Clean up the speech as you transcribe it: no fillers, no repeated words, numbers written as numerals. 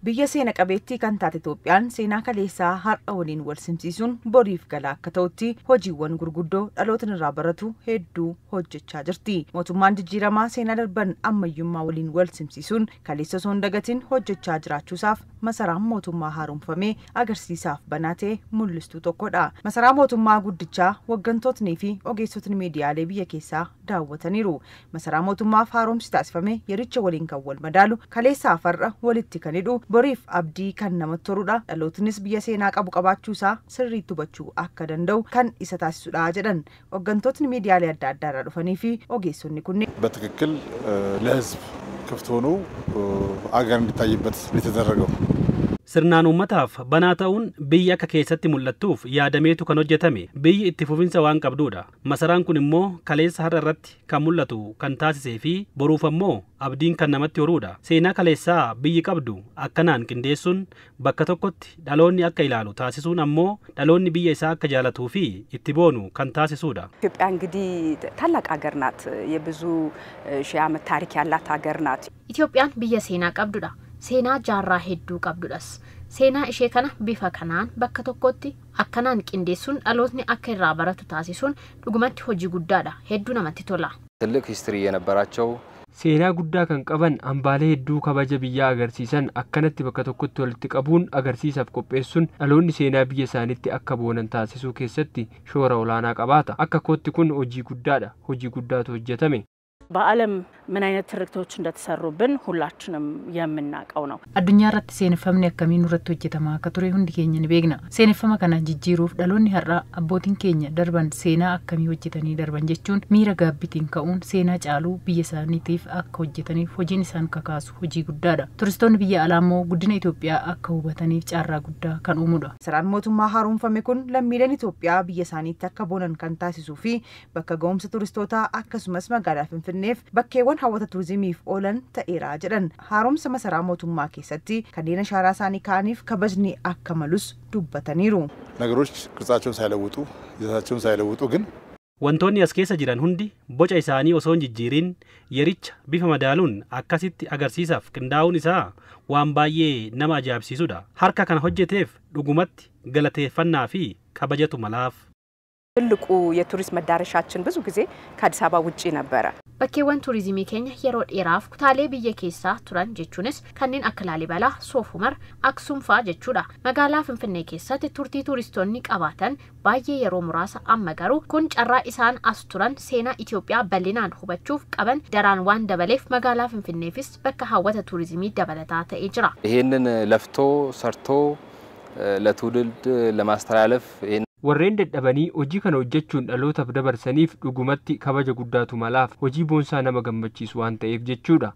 Biyya seena qabeettii kan taate Itoophiyaan seenaa kaleessaa har'a waliin wal simsiisuun boriif galaa akka ta'utti hojiiwwan gurguddoo dhalootni irraa baratu hedduu hojjechaa jirti. Mootummaan jijjiiramaa seenaa darban ammayyummaa waliin wal simsiisuun kaleessa osoo hin dagatin hojjechaa jiraachuusaaf masaraan mootummaa haaromfamee agarsiisaaf banaa ta'e mul'istuu tokkodha. Masaraa mootummaa guddichaa hooggantootnii fi ogeessotni miidiyaalee biyya keessaa daawwataniiru. Masaraa mootummaaf haaromsi taasifame yericha waliin kan wal madaalu, kaleessaaf har'a walitti kan hidhu, boriif abdii kan namatti torudha. Dhalootnis biyya seenaa qabu qabaachuu isaa sirriitti hubachuu akka danda'u kan isa taasisudha jedhan hooggantootni miidiyaalee adda addaa irraa dhufanii fi ogeessonni kunneen. በትክክል ለሕዝብ ክፍት ሆኖ አገር እንዲታይበት የተደረገው Sirnaan uummataaf banaa ta'uun biyyi akka keessatti mul'attuuf yaadameetu kan hojjetame. Biyyi itti fufinsa waan qabduudha. Masaraan kun immoo kaleessa har'a irratti kan mul'atu kan taasisee fi boruuf ammoo abdiin kan namatti horuudha. Seenaa kaleessaa biyyi qabdu akkanaan qindeessuun bakka tokkotti dhaloonni akka ilaalu taasisuun ammoo dhaloonni biyya isaa akka jaalatuu fi itti boonu kan taasisuudha. ኢትዮጵያ እንግዲህ ታላቅ ሀገር ናት። የብዙ ሺህ ዓመት ታሪክ ያላት ሀገር ናት። Itoophiyaan biyya seenaa qabdudha. Seenaa jaarraa hedduu qabdudhas. Seenaa ishee kana bifa kanaan bakka tokkotti akkanaan qindeessuun dhalootni akka irraa baratu taasisuun dhugumatti hojii guddaadha. Hedduu namatti tola. ትልቅ ሂስትሪ የነበራቸው Seenaa guddaa kan qaban hambaalee hedduu kabaja biyyaa agarsiisan akkanatti bakka tokkotti walitti qabuun agarsiisaaf qopheessuun dhaloonni seenaa biyya isaaniitti akka boonan taasisuu keessatti shoora olaanaa qabaata. Akka kootti kun hojii guddaadha. Hojii guddaatu hojjetame. በዓለም ምን አይነት ትርክቶች እንደተሰሩብን ሁላችንም የምናውቀው ነው። Addunyaa irratti seeneffamni akkamii nurratti hojjetamaa akka ture hundi keenya ni beekna. Seeneffama kana jijjiiruuf dhaloonni har'aa abbootiin keenya darban seenaa akkamii hojjetanii darban jechuun miira gaabbitiin ka'uun seenaa caaluu biyya isaaniitiif akka hojjetaniif hojiin isaan kakaasu hojii guddaadha. Turistoonni biyya alaa immoo guddina Itoophiyaa akka hubataniif carraa guddaa kan uumudha. Masaraan mootummaa haaromfame kun lammiileen Itoophiyaa biyya isaaniitti akka boonan kan taasisuu fi bakka ga'umsa turistootaa akkasumas magaalaa Finfinneef bakkeewwan hawwata turizimiif oolan ta'eera jedhan. Haaromsa masaraa mootummaa keessatti kanneen ashaaraa isaanii ka'aniif kabajni akka malus dubbataniiru. ነገሮች ቅርጻቸውን ሳይለውጡ ይዘታቸውን ሳይለውጡ ግን Wantoonni as keessa jiran hundi boca isaanii osoo hin jijjiirin yericha bifa madaaluun akkasitti agarsiisaaf qindaa'uun isaa waan baay'ee nama ajaa'ibsiisudha. Harka kana hojjeteef dhugumatti galateeffannaa fi kabajatu malaaf. ትልቁ የቱሪስት መዳረሻችን ብዙ ጊዜ ከአዲስ አበባ ውጪ ነበረ። Bakkeewwan turizimii keenya yeroo dheeraaf kutaalee biyya keessaa turan jechuunis kanneen akka Laalibalaa, Soof Umar, Aksuum fa'aa jechuudha. Magaalaa Finfinnee keessatti turtii turistoonni qabaatan baay'ee yeroo muraasa. Amma garuu kun carraa isaan as turan seenaa Itoophiyaa bal'inaan hubachuuf qaban daraan waan dabaleef magaalaa Finfinneefis bakka hawwata turizimii dabalataa ta'ee jira. ይሄንን ለፍቶ ሰርቶ ለትውልድ ለማስተላለፍ ይሄን Warreen dadhabanii hojii kana hojjechuun dhalootaaf dabarsaniif dhugumatti kabaja guddaatu malaaf. Hojii boonsaa nama gammachiisu waan ta'eef jechuudha.